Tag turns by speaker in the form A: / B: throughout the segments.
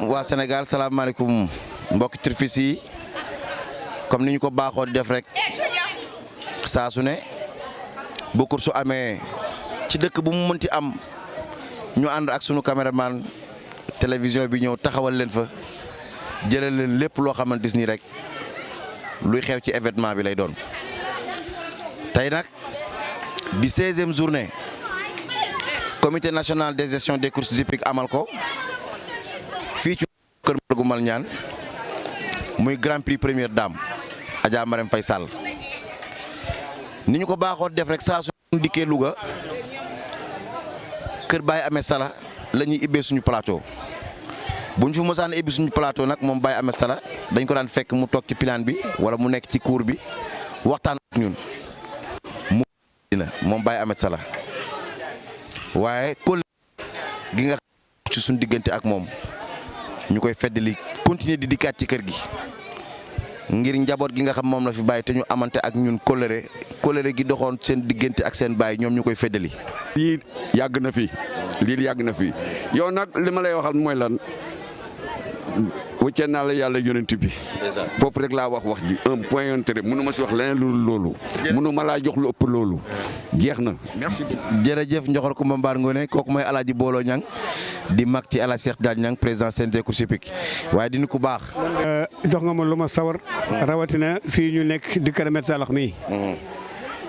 A: waa Sénégal salaamaaleykum mbokki turfis yi comme ni ñu ko baaxoo def rek saa su ne bu course su amee ci dëkk bu mu mënti am ñu ànd ak sunu caméraman télévision bi ñëw taxawal leen fa jëlal leen lépp loo xamante ni rek luy xew ci événement bi lay doon. tey nag di 16e journée comité national de gestion des courses hippiques amal ko fii ci Kër Mbargu Malñaan muy grand prix première dame Adja Marème Faye Sall ni ñu ko baaxoo def rek saa su dikkee Louga kër Baye Ameth Sala la ñuy ibbee suñu plateau bu ñu fi mosaan ibbi suñu plateau nag moom Baye Ameth Sala dañ ko daan fekk mu toog ci pilaan bi wala mu nekk ci cour bi waxtaan ak ñun mu dina moom Baye Ameth Sala waaye kóol gi nga ci suñu diggante ak moom ñu koy feddali continuer di dikkaat ci kër gi ngir njaboot gi nga xam moom la fi bàyyi te ñu amante ak ñun kóllëre gi doxoon seen diggante ak seen bàyyi ñoom ñu koy feddali.
B: lii yàgg na fi yow nag li ma lay waxal mooy lan wëccee naa la yàlla yonent bi foofu rek laa wax ji un point intérêt mënu ma si wax leneen lu loolu mënu ma laa jox lu ëpp loolu jeex na.
A: merci jërëjëf Njoxor Kumba Mbaar Ngoné kooku mooy Alaaji Boolo Ñang di mag ci Alaaji Cheikh Diagne Ñang président CNG courses hippiques waaye di ku baax.
C: jox nga ma lu ma sawar rawatina fii ñu nekk di kër Ameth Salax mii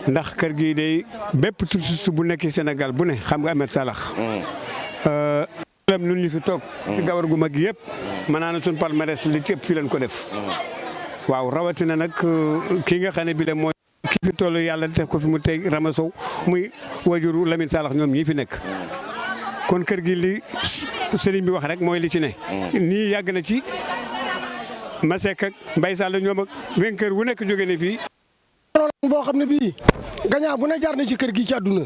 C: ndax kër gii day bépp turist bu nekk Sénégal bu ne xam nga Ameth Salax nun ñu fi toog ci gawar gu mag yëpp mën naa ne suñu palmarès li ci ëpp fi leen ko def waaw rawatina nag kii nga xam ne bi de mooy ki fi toll yàlla def ko fi mu tey Rama Sow muy wajuru Lamine Salax ñoom ñii fi nekk kon kër gi li sëriñ bi wax rek mooy li ci ne nii yàgg na ci Masek ak Mbaye Sall ñoom ak vainqueur wu nekk jóge ne fii
D: boo xam ne bii gañaa bu ne jaar na ci kër gi ci àdduna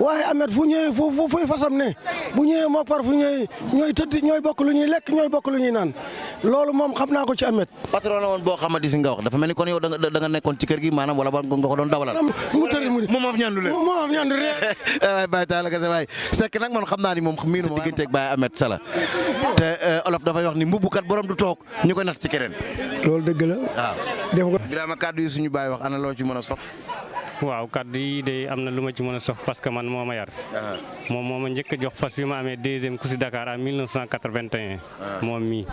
D: waaye Ameth fu ñëwee fu fuy fasam ne bu ñëwee moo par fu ñëwee ñooy tëdd ñooy bokk lu ñuy lekk ñooy bokk lu ñuy naan loolu moom xam naa ko ci Ameth.
A: patron la woon boo xamante si nga wax dafa mel ni kon yow da nga nekkoon ci kër gi maanaam wala nga ko doon dawalal.
D: mu tëdd mu
A: moom moo fi ñaandu leen
D: moo fi ñaandu rek.
A: waay Baye Talla Kase waay Seck nag man xam naa ni moom miinu ma digganteeg Baye Ameth Sala te olof dafay wax ni mbubbukat borom du toog ñu koy natt ci keneen.
C: loolu dëgg la.
A: waaw
C: def ko.
A: Birama kàddu yi suñu Baye wax ana loo ci mën a sof.
E: waaw kàddu yi de am na lu ma ci mën a sof parce que man moo ma yar. moom moo ma njëkk a jox fas bi ma amee deuxième course Dakar en 1981. moom mii.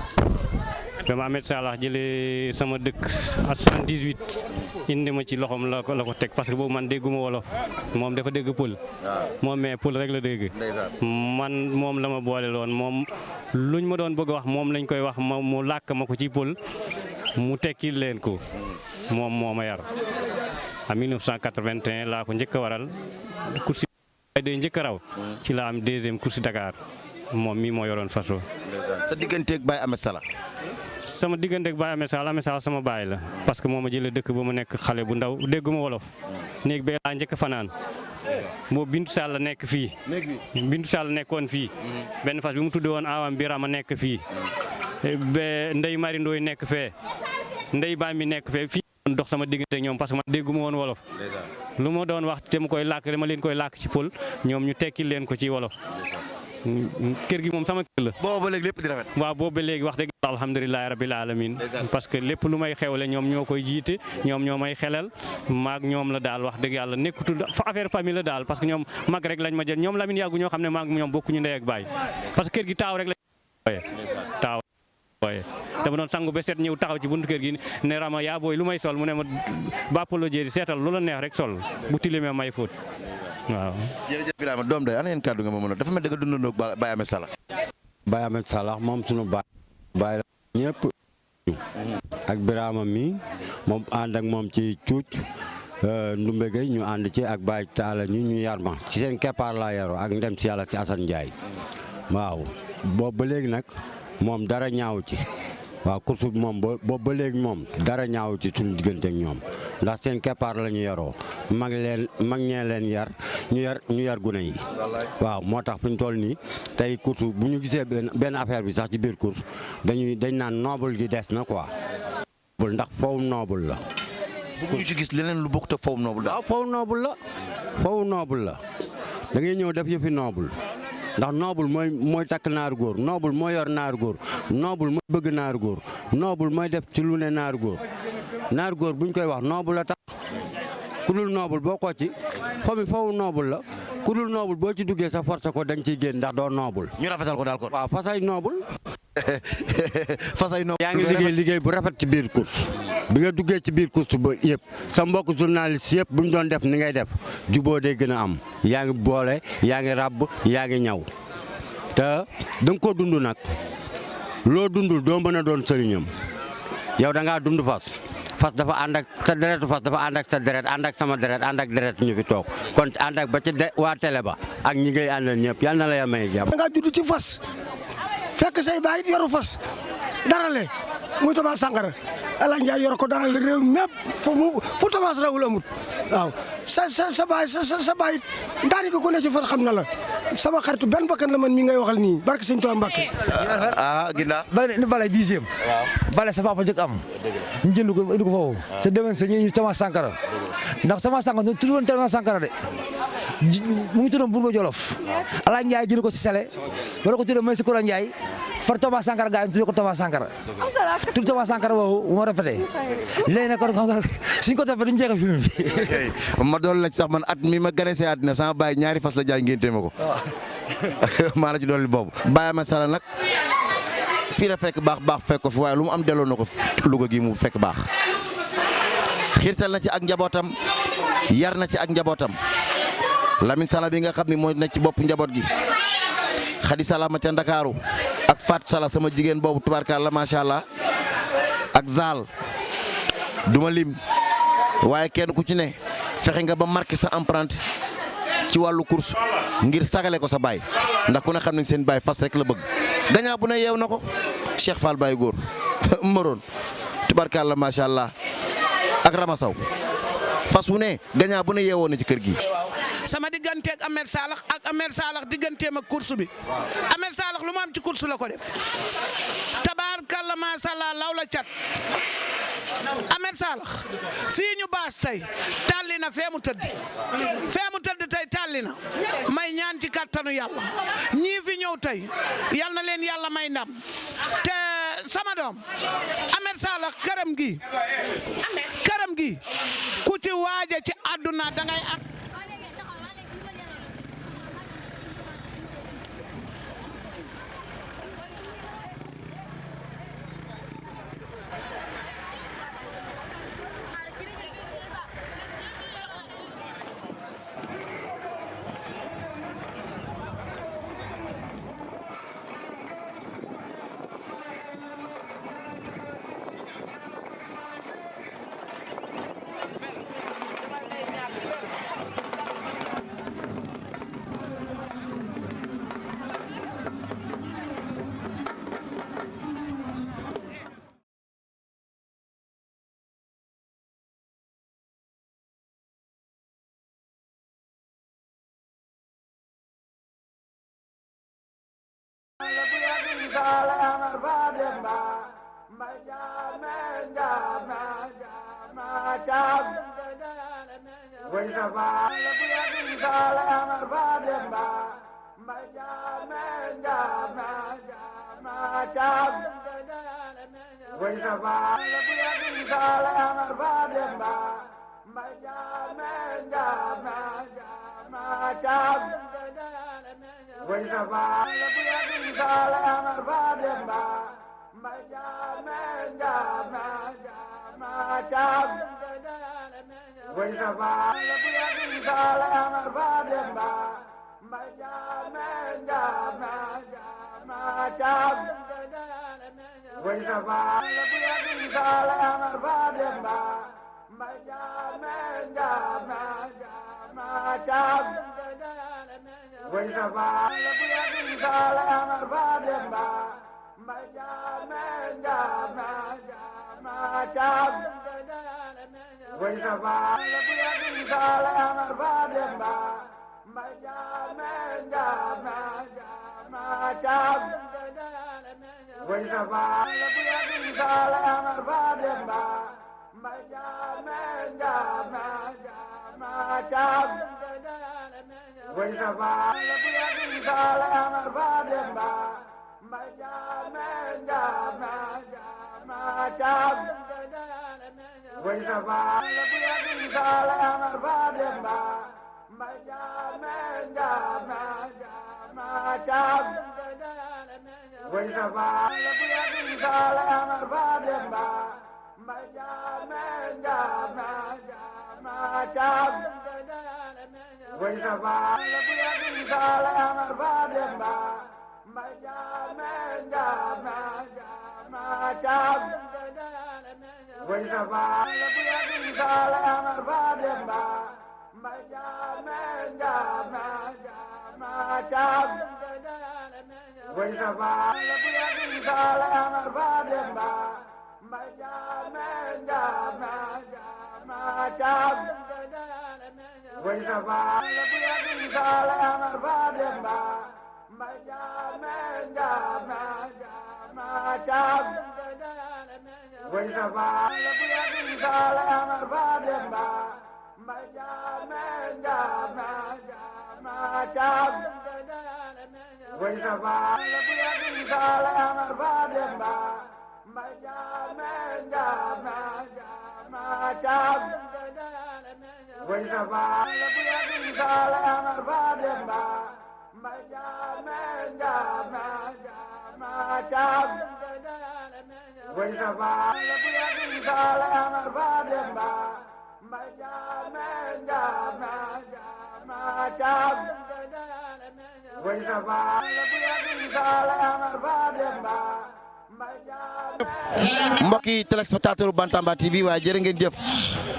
E: dama Ameth Salax jëlee sama dëkk à 78 indi ma ci loxoom la ko teg parce que boobu man dégguma wolof moom dafa dégg pël. moom mais pël rek la dégg. man moom la ma boole loon moom luñ ma doon bëgg a wax moom lañ koy wax mu làkk ma ko ci pël mu tekki leen ko moom moo ma yar. en 1981 laa ko njëkk a waral course day njëkk a raw ci la am deuxième course Dakar moom mii moo yoroon faso.
A: sa digganteeg Baye Ameth Sala.
E: sama digganteeg Baye Ameth Sala sama baay la parce que moo ma jëlee dëkk ba mu nekk xale bu ndaw dégguma wolof néeg bee laa njëkk a fanaan boobu Bintu Sall nekk fii. Bintu Sall nekkoon fii. benn fas bi mu tuddee woon Awam Birama nekk fii. ba Ndeye Marie Ndoye nekk fee Ndeye Ba mi nekk fee fii. dox sama diggante ñoom parce que man dégguma woon wolof lu ma doon wax te mu koy làkk dama leen koy làkk ci pël ñoom ñu tekkil leen ko ci wolof kër gi moom sama kër la.
A: boobu ba léegi lépp di rafet.
E: waaw boobu ba léegi wax dëgg alhamdulilah rabbil alamin parce que lépp lu may xewle ñoom ñoo koy jiite ñoom ñoo may xelal maag ñoom la daal wax dëgg yàlla nekkutul affaire famille la daal parce que ñoom mag rek lañ ma jël ñoom Lamine yàggu ñoo xam ne maag ñoom bokkuñu ndey ak baay parce que kër gi taaw rek lañ taaw dama doon sangu ba seet ñëw taxaw ci buntu kër gi ne Rama yaa booy lu may sol mu ne ma bàppaloo jéeri seetal lu la neex rek sol bu tilimee may fóot waaw.
A: jërëjëf Birama doom day ana yéen kàddu nga ma mën a dafa mel da nga dundandoo Baye Ameth Sala.
F: Baye Ameth Salax moom sunu baay la ñëpp ak Birama mi moom ànd ak moom ci cuuc Ndumbe Gueye ñu ànd ci ak Baye Talla ñu yar ma ci seen keppaar laa yaroo ak ndem si yàlla si Assane Ndiaye waaw boobu ba léegi nag moom dara ñaaw ci waaw course bi moom boobu ba léegi moom dara ñaaw ci suñu diggante ak ñoom ndax seen keppaar la ñu yaroo mag ñee leen yar ñu yar gune yi waaw moo tax fu ñu toll nii tey course bu ñu gisee benn affaire bi sax ci biir course dañ naan noble gi des na quoi ndax foofu noobul la.
A: bëgguñu ci gis leneen lu bokk te foofu noobul daal.
F: waaw foofu noobul la foofu noobul la da ngay ñëw def yëfi noobul ndax noobul mooy takk naaru góor noobul mooy yor naaru góor noobul mooy bëgg naaru góor noobul mooy def ci lu ne naaru góor buñ koy wax noobul la tax ku dul noobul boo ko ci foofu noobul la ku dul noobul boo ci duggee sa force ko dañ ciy génn ndax doo noobul.
A: ñu rafetal ko daal kon.
F: waaw fasay noobul.
A: fasay noobul
F: yaa ngi liggéey bu rafet ci biir course bi nga duggee ci biir course ba yëpp sa mbokk journaliste yëpp bu ñu doon def ni ngay def juboo day gën a am yaa ngi boole yaa ngi ràbb yaa ngi ñaw te da nga koo dund nag loo dundul doo mën a doon sëriñam yow da ngaa dund fas dafa ànd ak sa deretu fas dafa ànd ak sa deret ànd ak sama deret ànd ak deret ñu fi toog kon ànd ak ba ci waa télé ba ak ñi ngay àndal ñëpp yal na la ya may jàmm.
D: da ngaa judd ci fas fekk say baay yoru fas darale muy Thomas Sankara El Hadj Ndiaye yor ko darale réew mépp fu Thomas rawul amut waaw sa baay daani ko ku ne ci fas xam na la sama xaritu benn bakkan la man mi ngay waxal nii barke sëñ Tuubaa Mbàkke.
A: ginnaaw.
G: ni bale 10e. waaw bale sa papa njëkk am. ñu jënd ko indi ko foofu. sa demen sa ñi Thomas Sankara ndax Thomas Sankara ñu tuddoon Thomas Sankara de mu ngi tuddoon Bourba Jolof. El Hadj Ndiaye jënd ko si Sele wala ko tuddee mooy si Koura Ndiaye far Thomas Sankara gaa yi tuddee ko Thomas Sankara tur Thomas Sankara boobu bu ma répété léegi nag kon xam nga suñ ko toppee duñ jeexal film bi.
A: ma doon laaj sax man at mi ma gane see àddina sama baay ñaari fas la jaay ngénte ma ko. maa la ci dolli boobu. Baye ma sala nag fii la fekk baax fekk ko fi waaye lu mu am delloo na ko Louga gi mu fekk baax xiirtal na ci ak njabootam yar na ci ak njabootam Lamine Sala bi nga xam ne mooy nekk ci bopp njaboot gi Khady Sala ma ca Ndakaaru ak Fat Sala sama jigéen boobu tubaarkalla macha allah ak Zal duma lim waaye kenn ku ci ne fexe nga ba marqué sa empreinte ci wàllu course ngir sagale ko sa baay ndax ku ne xam ne seen baay fas rek la bëgg gañaa bu ne yeew na ko Cheikh Fall Baye góor Maroon tubaarkalla macha allah ak Ramasaw fas wu ne gañaa bu ne yeewoo na ci kër gi.
H: sama digganteeg Ahmed Salax ak Ahmed Salax digganteem ak course bi Ahmed Salax lu mu am ci course la ko def tabaarkalla macha allah law la cat Ahmed Salax fii ñu baas tey tàlli na fee mu tëdd tey tàlli na may ñaan ci kattanu yàlla ñii fi ñëw tey yal na leen yàlla may ndam te sama doom Ahmed Salax këram gi ku ci waaja ci àdduna dangay ak
I: Wait a while,
A: mbokki téléspectateur Bantamba TV waaye jërë ngeen jëf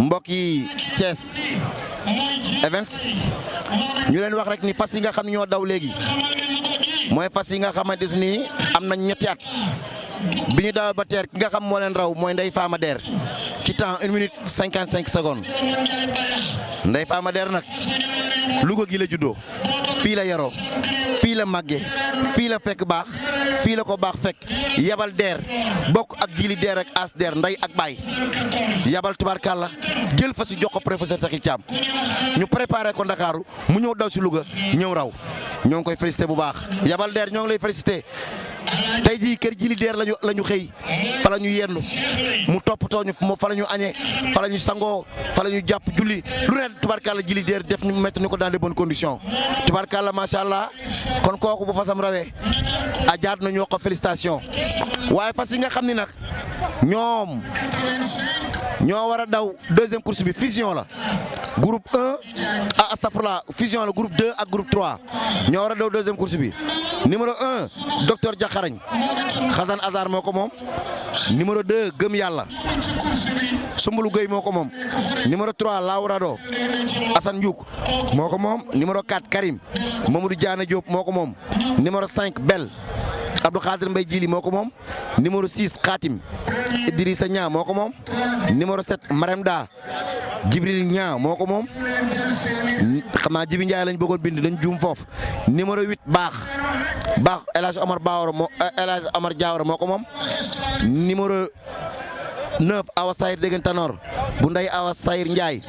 A: mbokki Thiès Events ñu leen wax rek ni fas yi nga xam ne ñoo daw léegi mooy fas yi nga xamante ni am nañ ñetti at bi ñu daw ba teer ki nga xam moo leen raw mooy Ndeye Fama Der ci temps 1 minute 55 secondes Ndeye Fama Der nag Louga gi la juddoo fii la yaroo fii la màggee fii la fekk baax fii la ko baax fekk yabal Der bokk ak jili Der ak as Der nday ak baay yabal tubaarkàlla jël fa si jox ko professeur Sakhir Thiam ñu préparé ko Ndakaaru mu ñëw daw si Louga ñëw raw ñoo ngi koy félicité bu baax yabal Der ñoo ngi lay félicité tey jii kër jili Der lañu xëy fa la ñu yendu mu toppatoo ñu fa la ñu añee fa la ñu sangoo fa la ñu jàpp julli lu ne tubaarkàlla jili Der def ñu mettre ñu ko dans de bonnes conditions tubaarkàlla macha allah kon kooku bu fasam rawee a jaat na ñoo ko félicitation waaye fas yi nga xam ni nag ñoom ñoo war a daw deuxième course bi fusion la groupe 1 ah astafurlah fusion la groupe 2 ak groupe 3 ñoo war a daw deuxième course bi numéro 1 docteur Diakharañ Xasan Azar moo ko moom numéro 2 Gëm Yàlla Sumbulu Gueye moo ko moom numéro 3 Laurado Assane Diouk moo ko moom numéro 4 Karim Mamadou Diana Diop moo ko moom numéro 5 Bel Abdou Khadir Mbaye Djili moo ko moom numéro 6 Khatim Idrissa Niang moo ko moom numéro 7 Marem Da Jibril Niang moo ko moom xam naa Jibi Ndiaye lañ bëggoon bind dañ juum foofu numéro 8 baax El Hadj Omar Bawara moo El Hadj Omar Diawara moo ko moom numéro 9 Awa Sayir Degen Tanor bu nday Awa Sayir Ndiaye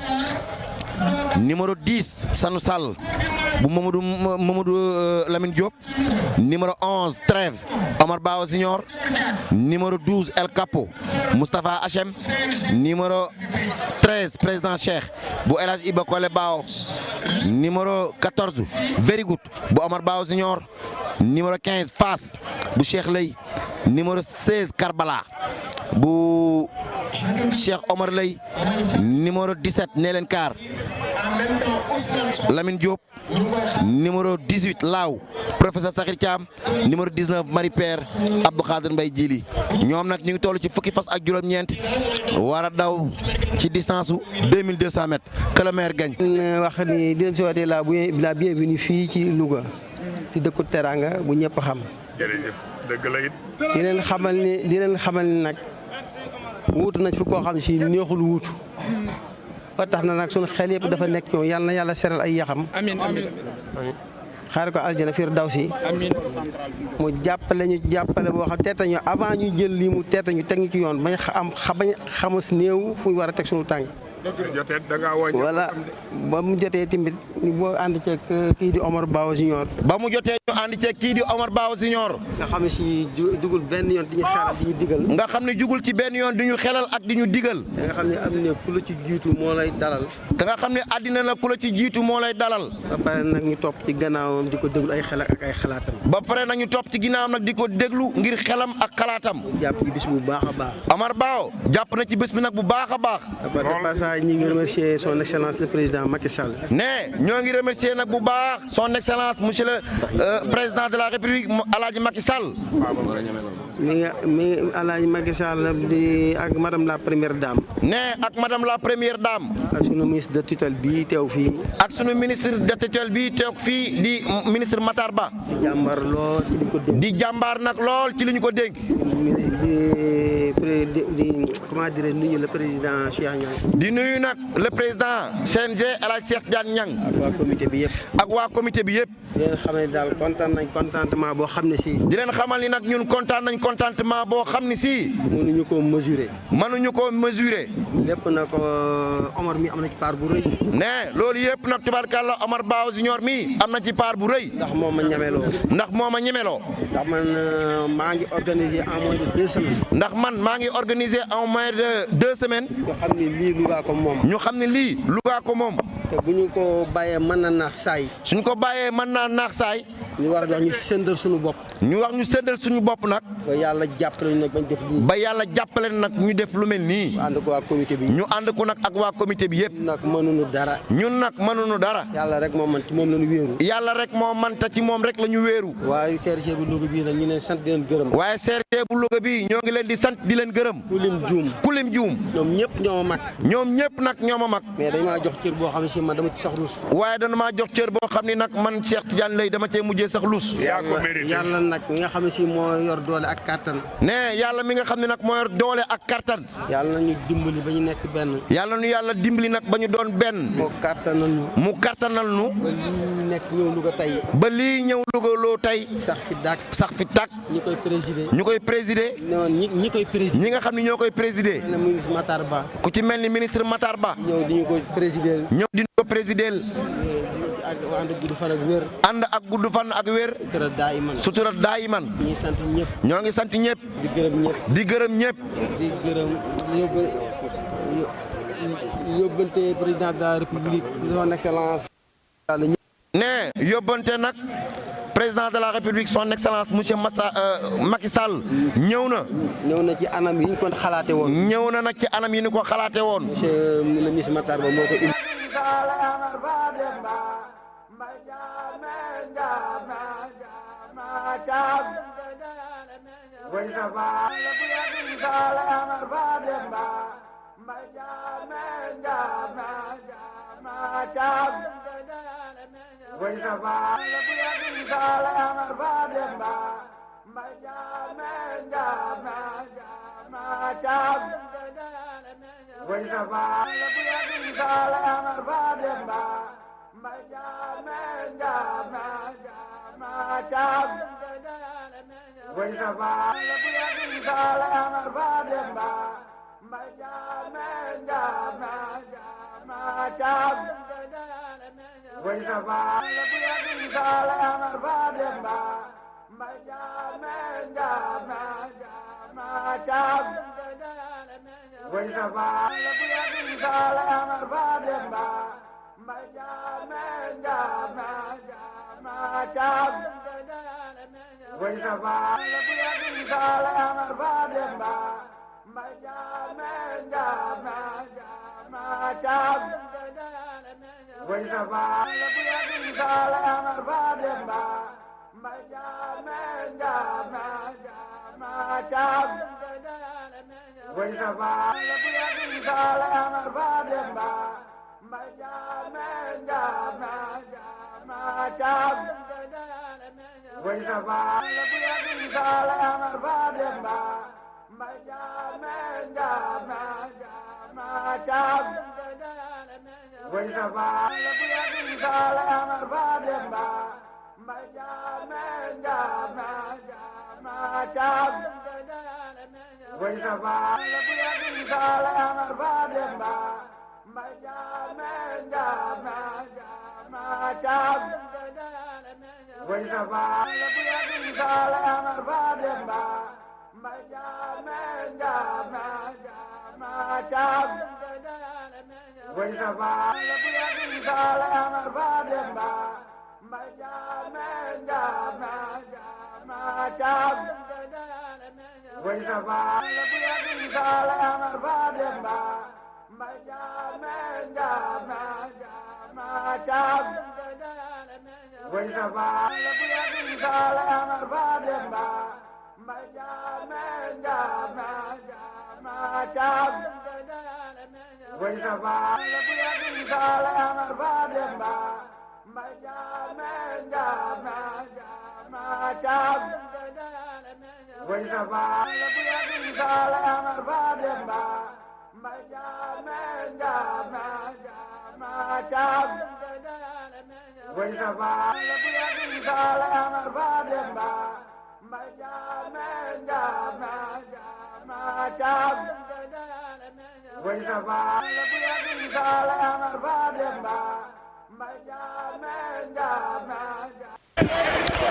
A: numéro 10 Sanu Sall bu Mamadou Lamine Diop numéro 11 Trève Omar Bawa Signor numéro 12 El Capo Moustapha Hachem numéro 13 président Cheikh bu El Hadj Iba Kole Bao numéro 14 Very Good bu Omar Bawa Signor numéro 15 Fass bu Cheikh Lay numéro 16 Karbala bu Cheikh Omar Lay numéro 17 Nelen Kar Lamine Diop numéro 18 Laaw professeur Sakhir Thiam numéro 19 Marie Père Abdou Khadir Mbaye Djili ñoom nag ñu ngi toll ci fukki fas ak juróom-ñeent war a daw ci distance su 2200 mètres que le maire gagne.
I: wax ni di leen souhaiter la bienvenue fii ci Louga ci dëkku Teranga bu ñëpp xam.
J: jërëjëf dëgg la it.
I: di leen xamal ni nag wuutu nañ fi koo xam si neexul wuutu. ba tax na nag sunu xel yëpp dafa nekk ñoom yàlla na yàlla seral ay yaxam.
J: amiin amiin.
I: xaare ko aljana firdawsi mu jàppale boo xam teeta ñu avant ñu jël lii mu teeta ñu teg ñu ci yoon bañ xamus néew fu ñu war a teg suñu tànk voilà ba mu jotee tamit boo ànd ceeg kii di Omar Bawo Junior.
A: ba mu jotee ñu ànd ceeg kii di Omar Bawo Junior.
I: nga xam ne si dugul benn yoon di ñu xelal di ñu digal.
A: nga xam ne jugul ci benn yoon di ñu xelal ak di ñu digal.
I: te nga xam ne am na ku la ci jiitu moo lay dalal.
A: te nga xam ne àddina la ku la ci jiitu moo lay dalal.
I: ba pare nag ñu topp ci gannaawam di ko déglu ay xel ak ay xalaatam.
A: ba pare nag ñu topp ci ginnaawam nag di ko déglu ngir xelam ak xalaatam.
I: jàpp ci bis bu baax a baax.
A: Omar Bawo jàpp na ci bés bi nag bu baax a baax.
I: ñu ngi remercier son excellence le président Macky Sall.
A: ne ñoo ngi remercier nag bu baax son excellence monsieur le président de la république Alaaji Macky Sall.
I: mi Alaaji Macky Sall di ak madame la première dame.
A: ne ak madame la première dame.
I: ak sunu ministre de tutelle bii teew fii.
A: ak sunu ministre de tutelle bii teew fii di ministre Matar Ba.
I: di jàmbaar lool ci li ñu ko dénk.
A: di jàmbaar nag lool ci li ñu ko dénk.
I: di comment dire nuyu le président Cheikh Niang.
A: di nuyu nag le président CNG El Hadj Cheikh Tidiane Niang.
I: ak waa comité bi yëpp.
A: ak waa comité bi yëpp.
I: di leen xamal ni daal kontaan nañ contentement boo xam ne si.
A: di leen xamal ni nag ñun kontaan nañ contentement boo xam ni si.
I: mënuñu koo mesurer.
A: mënuñu koo mesurer.
I: lépp nag Omar mi am na ci part bu rëy.
A: ne loolu yëpp nag tubaarkàlla Omar Bawo Junior mi am na ci part bu rëy.
I: ndax moo ma ñemeloo.
A: ndax moo ma ñemeloo.
I: ndax man maa ngi organiser en moins de 2 semaines.
A: ndax man maa ngi organiser en moins de 2 semaines.
I: ñu xam ne lii Louga ko moom.
A: ñu xam ne lii Louga ko moom.
I: te bu ñu ko bàyyee mën na naax saay.
A: suñ ko bàyyee mën naa naax saay.
I: ñu war a jox ñu séddal suñu bopp.
A: ñu wax ñu séddal suñu bopp nag.
I: ba yàlla jàppale ñu nag bañ def lii.
A: ba yàlla jàppale nag ñu def lu mel nii.
I: ànd ko waa comité bi.
A: ñu ànd ko nag ak waa comité bi yëpp.
I: nag mënuñu dara.
A: ñun nag mënuñu dara.
I: yàlla rek moo man ci moom la ñu wéeru.
A: yàlla rek moo man te ci moom rek la ñu wéeru.
I: waaye CRG bu Louga bii nag ñu leen sant di leen gërëm.
A: waaye CRG bu Louga bii ñoo ngi leen di sant di leen gërëm.
I: ku lim juum.
A: ñoom
I: ñëpp ñoo ma mag.
A: ñoom ñëpp nag ñoo ma mag.
I: mais dañ maa jox cër boo xam ne si man dama ci sax lus.
A: waaye dana maa jox cër boo xam ne nag man Cheikh Tidiane lay dama cee mujjee sax lus.
I: yàlla nag mi nga xam ne si moo yor doole ak kattan.
A: ne yàlla mi nga xam ne nag moo yor doole ak kattan.
I: yàlla ñu dimbali ba ñu nekk benn.
A: yàlla nu yàlla dimbali nag ba ñu doon benn.
I: mu kattanal ñu.
A: mu kattanal ñu.
I: ba lii nekk ñëw Louga tey.
A: ba lii ñëw Louga loo tey.
I: sax fi dàkk.
A: sax fi tàkk.
I: ñi koy présider.
A: ñu koy présider.
I: ñi koy présider.
A: ñi nga xam ne ñoo koy présider.
I: ministre Matar Ba.
A: ku ci mel ni ministre Matar Ba.
I: ñëw di ñu ko présider.
A: ñëw di ñu ko présider.
I: ànd ak gudd fan ak wér.
A: ànd ak gudd fan ak wér.
I: sutura daayiman.
A: sutura daayiman.
I: ñu ngi sant ñëpp.
A: ñoo ngi sant ñëpp.
I: di gërëm ñëpp.
A: di gërëm ñëpp.
I: di gërëm yóbbante président de la république son excellence.
A: ne yóbbante nag président de la république son excellence monsieur Macky Sall ñëw na.
I: ñëw na ci anam yi ñu ko xalaate woon.
A: ñëw na nag ci anam yi ñu ko xalaate woon.
I: monsieur le ministre Matar Ba moo ko indi.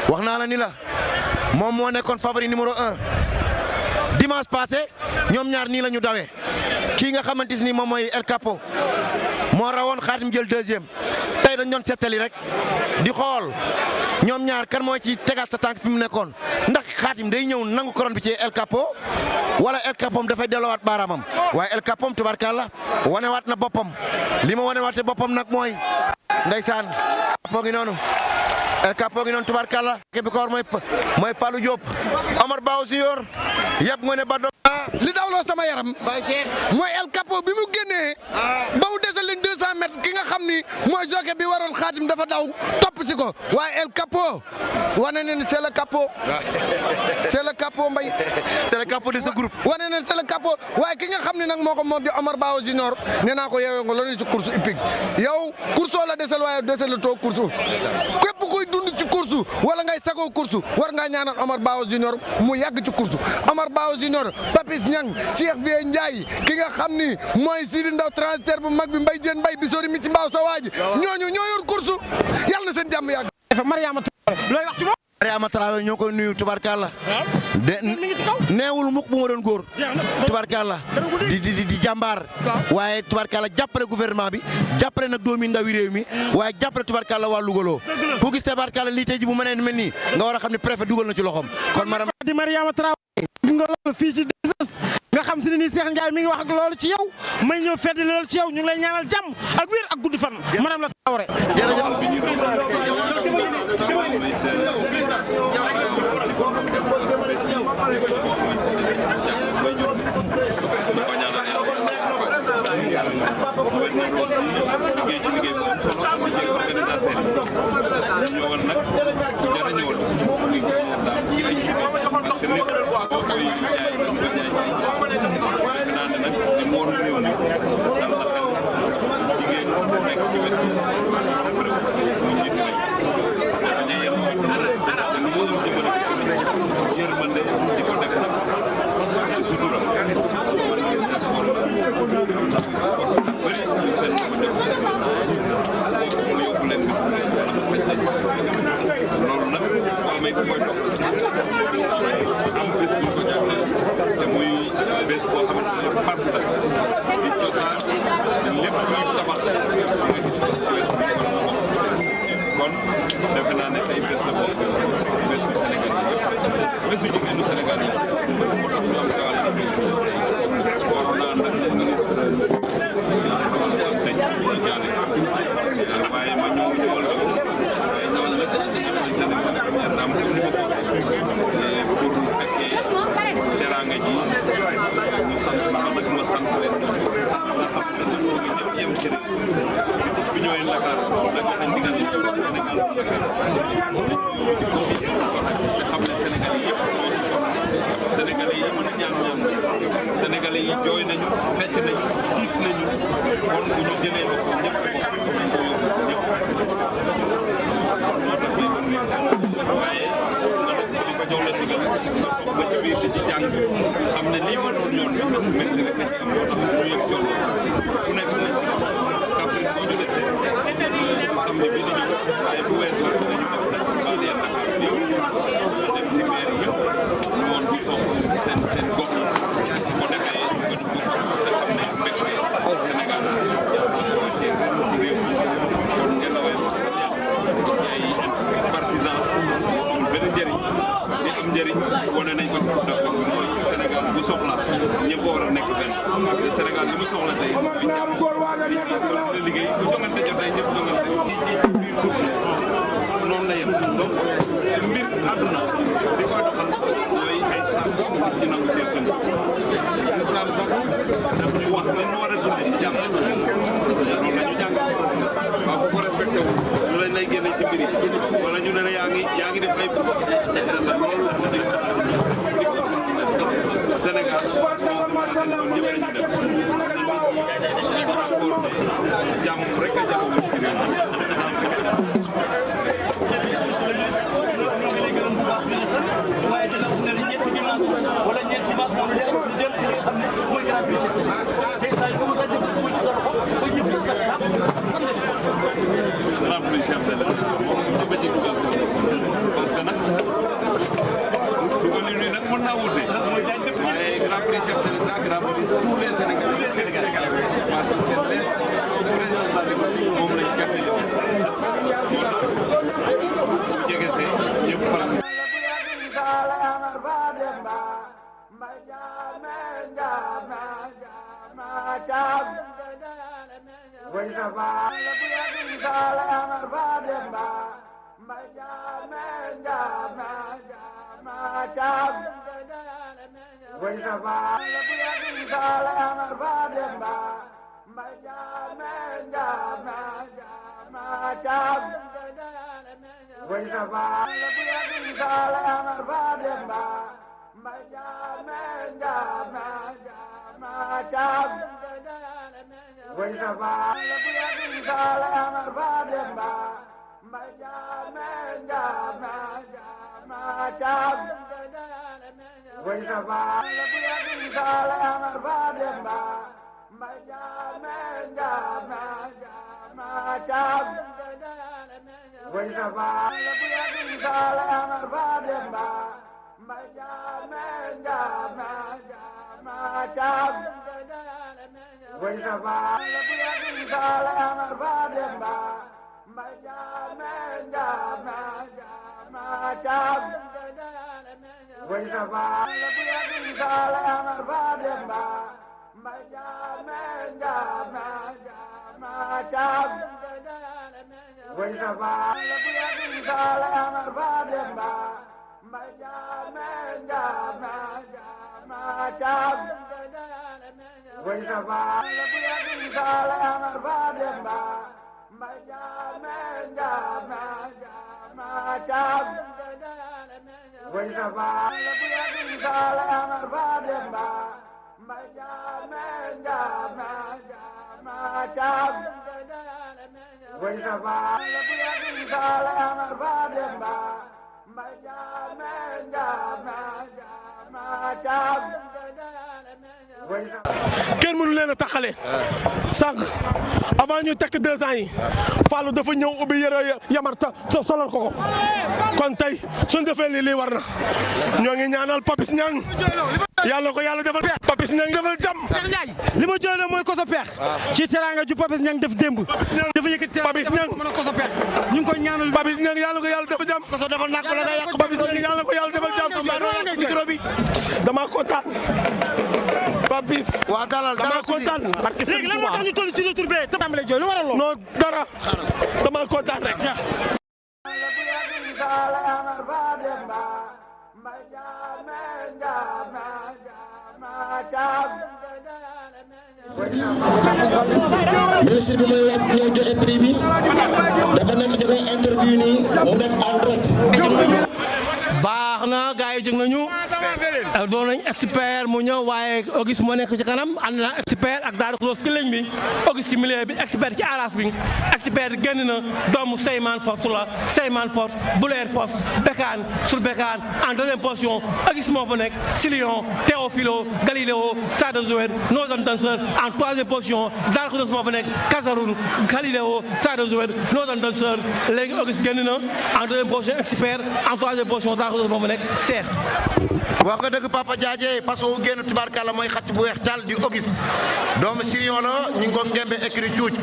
A: wax naa la ni la moom moo nekkoon favori numéro 1 dimanche passé ñoom ñaar nii la ñu dawee kii nga xamante ni moom mooy El Capo moo rawoon Khadim jël deuxième tey dañ doon settali rek di xool ñoom ñaar kan moo ci tegaat sa tànk fi mu nekkoon ndax Khadim day ñëw nangu couronne bi ci El Capo wala El Capo dafay delloowaat baaraamam waaye El Capo tubarkalla wanewaat na boppam li ma wanewaatee boppam nag mooy ndeysaan Capo ngi noonu. El Capo ngi noonu tubarkalla ke bi ko war mooy Fallou Diop Omar Bao Junior yëpp nga ne ba
K: li dawloo sama yaram mooy El Capo bi mu génnee ba mu desal leen 200 mètres ki nga xam ni mooy jockey bi waroon Khadim dafa daw topp si ko waaye El Capo wane na ni c'est le Capo c'est le Capo Mbaye
A: c'est le Capo de ce groupe
K: wane na c'est le Capo waaye ki nga xam ne nag moo ko moom di Omar Bao Junior nee naa ko yeewee nga loolu ci course hippique yow course la desal waaye desal la toog course képp kuy dund ci course wala ngay sagoo course war ngaa ñaanal Omar Bao Junior mu yàgg ci course Omar Bao Junior Papis Niang Cheikh Vieux Ndiaye ki nga xam ni mooy Sidi Ndaw transitaire bu mag bi Mbaye Diène Mbaye bi sori mi ci mbaaw sa waaji ñooñu ñoo yor course yàlla na seen jàmm yàgg.
L: Mariama Traoré looy wax ci moom.
A: Mariama Traoré ñoo koy nuyu tubarkalla neewul mukk bu ma doon góor tubarkalla di jàmbaar waaye tubarkalla jàppale gouvernement bi jàppale nag doomi ndawi réew mi waaye jàppale tubarkalla waa Lougaloo ku gis tubarkalla lii tey ji bu mënee mel nii nga war a xam ne préfet dugal na ci loxoom kon madame
L: di Mariama Traoré nga loolu fii ci DSS nga xam si ne nii Cheikh Ndiaye mi ngi wax ak loolu ci yow may ñëw feddi loolu ci yow ñu ngi lay ñaanal jàmm ak wér ak gudd fan madame la Traoré
M: Sénégalais yi jooy nañu fecc nañu tiit nañu kon bu ñu jëlee ko ñëpp ko ñëpp moo tax waaye nga nag jox la ndigal ba ci biir di jàng xam ne lii ma doon yoon bi am métti rek am moo tax ñu yëg coono ku nekk nañ Kaffrine boo ñu desee samedi bi di ñëw waaye bu weesoo rek dañu def nag banlieue Dakar bi yëpp dem ci maire yëpp ñu woon fi foofu seen gox yi bu ko defee nga dugg xam ne mbégte Sénégal wàccee ren ci réew mi kon ngelawee ay partisan amul benn njëriñ li am njëriñ wane nañ ko mooy Sénégal bu soxla ñëpp war a nekk benn Sénégal li mu soxla tey bi jàmm liggéey bu jongante jotee ñëpp jongante ci biir course noonu la yem donc mbir àdduna di koy doxal mooy ay sàrt ci nangu seen tënk islam sax daf ñu wax ni ñu war a dundee ci jàmm loolu la ñu jàng waaw bu ko respecté wu lu lañ lay génne ci mbir yi wala ñu ne la yaa ngi def ay loolu Sénégal moom ñëpp lañu def jàmm rek a jàmm ci réew grand prix chef de l'État moom ñëpp a ci dugal parce que nag dugal yi nag mën naa wute waaye grand prix chef de l'État grand prix tous les Sénégalais parce que c'est les président de la République moom lañ gàtt yi moo tax bu jege see ñëpp faral
N: kenn mënu leen a taxale sànq avant ñu tekk 2 ans yi Fallou dafa ñëw ubbi yëre yamarta sa solal ko ko kon tey suñ defee lii war na ñoo ngi ñaanal Papis Niang yàlla ko yàlla defal Papis Niang defal jàmm.
L: Cheikh Ndiaye li ma jooy mooy koso peex ci teraanga ju Papis Niang def démb dafa yëkkati
N: Papis Niang
L: mën a koso peex ñu ngi koy ñaanal
N: Papis Niang yàlla ko yàlla defal jàmm koso defal nak bala nga yàq Papis Niang yàlla ko yàlla defal jàmm micro bi dama kontaan Papis
K: waa dalal
N: dama kontaan
L: léegi lan moo tax ñu toll ci retour bi te tàmbalee jooy lu waral lool
N: non dara dama kontaan rek
O: ministre bi mooy wax ñoo joxe prix bi dafa nekk da koy interview nii mu nekk en direct.
L: baax na gars yi jóg nañu doon nañ expert mu ñëw waaye Auguste moo nekk ci kanam ànd na expert ak Daaru Xudoos ci ligne bi Auguste ci milieu bi expert ci aras bi expert génn na doomu Seyman Force la Seyman Force Boulayer Force Bécane sur Bécane en deuxième position Auguste moo fa nekk Silion Théophilo Galiléo Sada Zoued Nozan Danseur en troisième position Daaru Xudoos moo fa nekk Kazaroun Galiléo Sada Zoued Nozan Danseur léegi Auguste génn na en deuxième position expert en troisième position Daaru Xudoos moo fa nekk Cheikh.
A: wax nga dëgg Papa Diadje parce que wu génn tubaarkàlla mooy xacc bu weex tal di Auguste doomu Sirion la ñu ngi ko ngembe écrit cuuc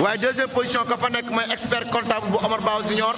A: waaye deuxième position ka fa nekk mooy expert comptable bu Omar Bao Junior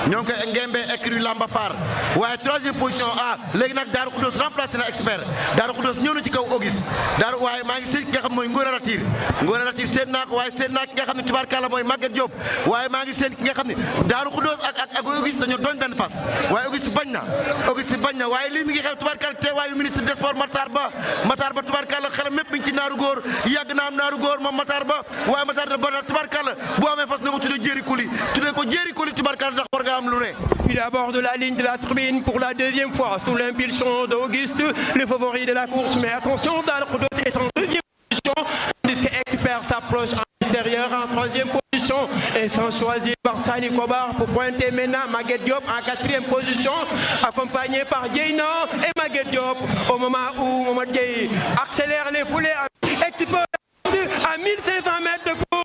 A: ñoo ngi koy ngembe écrit Lamba Far waaye troisième position léegi nag Daaru Xudoos remplacé na expert Daaru Xudoos ñëw na ci kaw Auguste Daaru waaye maa ngi seen ki nga xam mooy Ngora Latir seen naa ko waaye seen naa ki nga xam ne tubaarkàlla mooy Maguette Diop waaye maa ngi seen ki nga xam ne Daaru Xudoos ak Auguste dañoo doon benn fas waaye Auguste bañ na waaye lii mi ngi xew tubaarkàlla teewaayu ministre des sports Matar Ba tubaarkàlla xelam mépp mi ngi ci naaru góor yàgg na am naaru góor moom Matar Ba waaye Matar Ba tubaarkàlla bu amee fas na ko tuddee Jéeri Kuli tubaarkàlla ndax war nga am lu ne.
P: Il aborde la ligne de la tribune pour la deuxième fois sous l'impulsion d'Auguste, le favori de la course. Mais attention, Daaru Xudoos est en deuxième position, tandis que Expert s'approche en extérieur en troisième position et sont choisis par Sani Kobar pour pointer maintenant Maguette Diop en quatrième position, accompagné par Dieyna et Maguette Diop au moment où Mohamed Dieye accélère les foulées. Expert à 1500 mètres de course.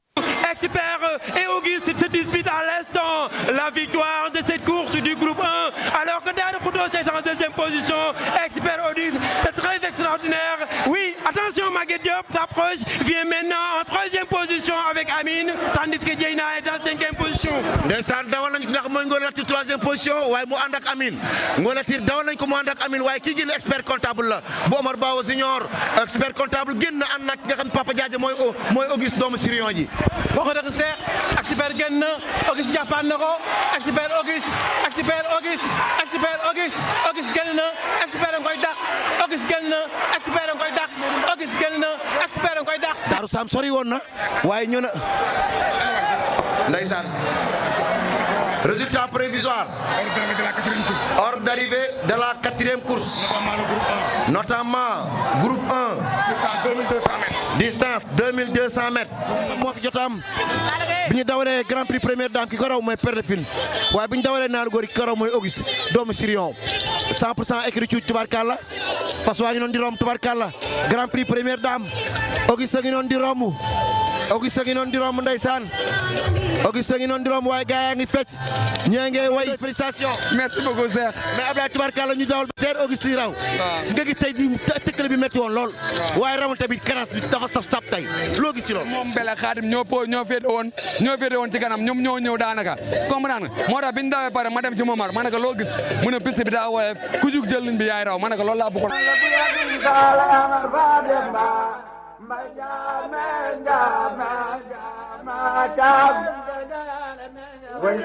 P: Expert et Auguste se disputent à l'instant la victoire de cette course du groupe 1, alors que Daaru Xudoos est en deuxième position. Expert Auguste, c'est très extraordinaire. Oui, attention, Maguette Diop s'approche, vient maintenant en troisième position avec Amine, tandis que Dieyna est en cinquième position.
A: ndeysaan dawal nañ ko nga xam mooy Ngora Latir troisième position waaye mu ànd ak Amine Ngora Latir dawal nañ ko mu ànd ak Amine waaye kii génn expert comptable la bu Omar Bao Junior expert comptable génn na ànd nag nga xam Papa Diadje mooy Auguste doomu Sirion ji.
L: boo ko dëgg Cheikh expert génn na Auguste jàppaan na ko expert Auguste génn na expert nga koy dàq Auguste génn na expert nga koy dàq Auguste génn na expert nga koy dàq.
A: Daaru Sam sori woon na waaye ñu na ndeysaan résultat provisoire ordre d'arrivée de la quatrième course notamment groupe 1 distance 2200 mètres moo fi jot am bi ñu dawalee grand prix première dame ki ko raw mooy Père de Fine waaye bi ñu dawalee naaru góor ki ko raw mooy Auguste doomu Sirion 100% écrit cuuc tubaarkàlla fas waa ngi noonu di romb tubaarkàlla grand prix première dame Auguste a ngi noonu di romb ndeysaan Auguste a ngi noonu di romb waaye gaa yaa ngi fecc ñee ngi way félicitations.
B: merci beaucoup Cheikh.
A: mais Abdoulaye tubaarkàlla ñu dawal ba teer Auguste yi raw. nga gis tey di tëkkale bi métti woon lool. waaye rawal tamit karas bi dafa saf tey loo gis ci loolu.
B: moom Bella Khadim ñoo féete woon ci kanam ñoom ñoo ñëw daanaka comprendre nga moo tax bi ñu dawee pare ma dem ci Momar ma ne ko loo gis mu ne piste bi daa woyof ku jug jël liñ bi yaay raw ma ne ko loolu laa bëggoon.
Q: When